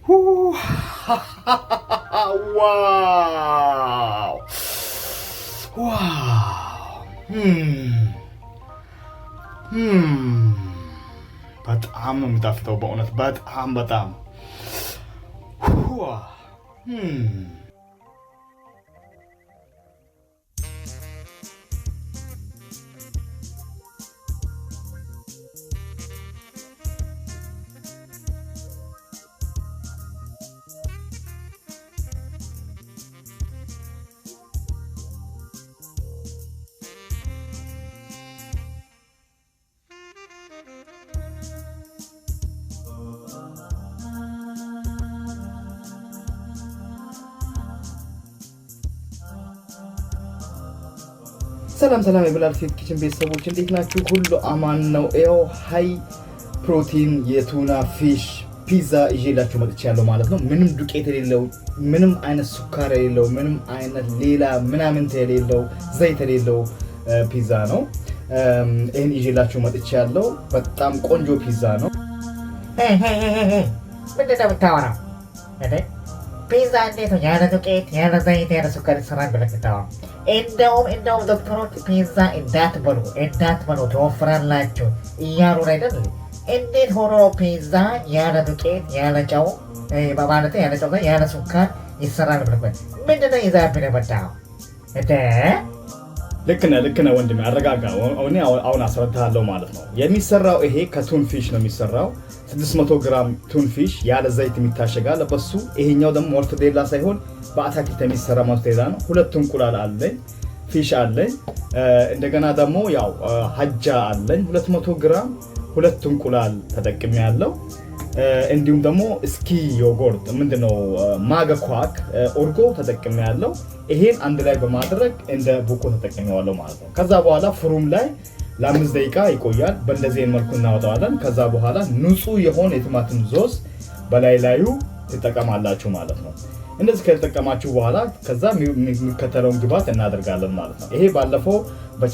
Wow, wow! በጣም ነው የሚጣፍጠው በእውነት፣ በጣም በጣም። ሰላም ሰላም የብላል ሴት kitchen ቤተሰቦች፣ እንዴት ናችሁ? ሁሉ አማን ነው። ይኸው high protein የ tuna fish ፒዛ ይዤላችሁ መጥቻለሁ ማለት ነው። ምንም ዱቄት የሌለው፣ ምንም አይነት ስኳር የሌለው፣ ምንም አይነት ሌላ ምናምንት የሌለው፣ ዘይት የሌለው ፒዛ ነው። ይህን ይዤላችሁ መጥቻለሁ። በጣም ቆንጆ ፒዛ ነው። ምንድን ነው የምታወራው? ፒዛ እንዴት ነው ያለ ዱቄት፣ ያለ ዘይት፣ ያለ ስኳር ይሰራል ብለህ የምታወራው? እንደውም ዶክተሮች ፒዛ እንዳትበሉ፣ እንዳትበሉ፣ ትወፍራላችሁ እያሉ አይደል? እንዴት ሆኖ ፒዛ ያለ ዱቄት፣ ያለ ጨው፣ ማለት ያለ ጨው፣ ያለ ስኳር ይሰራል ብለህ ምንድን ነው ይዘህብን የመጣኸው? እንደ ልክ ነህ፣ ልክ ነህ ወንድሜ፣ አረጋጋ። እኔ አሁን አስረዳሃለሁ ማለት ነው። የሚሰራው ይሄ ከ tuna fish ነው የሚሰራው። 600 ግራም tuna fish ያለ ዘይት የሚታሸጋል በሱ። ይሄኛው ደግሞ ሞርተዴላ ሳይሆን በአታክልት የሚሰራ ሞርተዴላ ነው። ሁለት እንቁላል አለኝ፣ fish አለኝ። እንደገና ደግሞ ያው አጃ አለኝ፣ 200 ግራም ሁለት እንቁላል ተጠቅሜ ያለው። እንዲሁም ደግሞ እስኪ yogurt፣ ምንድነው፣ Magerquark፣ እርጎ ተጠቅሜ ያለው። ይሄን አንድ ላይ በማድረግ እንደ ቡኮ ተጠቅሜዋለሁ ማለት ነው። ከዛ በኋላ ፍሩም ላይ ለ5 ደቂቃ ይቆያል። በእንደዚህ መልኩ እናወጣዋለን። ከዛ በኋላ ንጹህ የሆነ የቲማቲም ዞስ በላይ ላዩ ትጠቀማላችሁ ማለት ነው። እንደዚህ ከተጠቀማችሁ በኋላ ከዛ የሚከተለውን ግብዓት እናደርጋለን ማለት ነው። ይሄ ባለፈው በ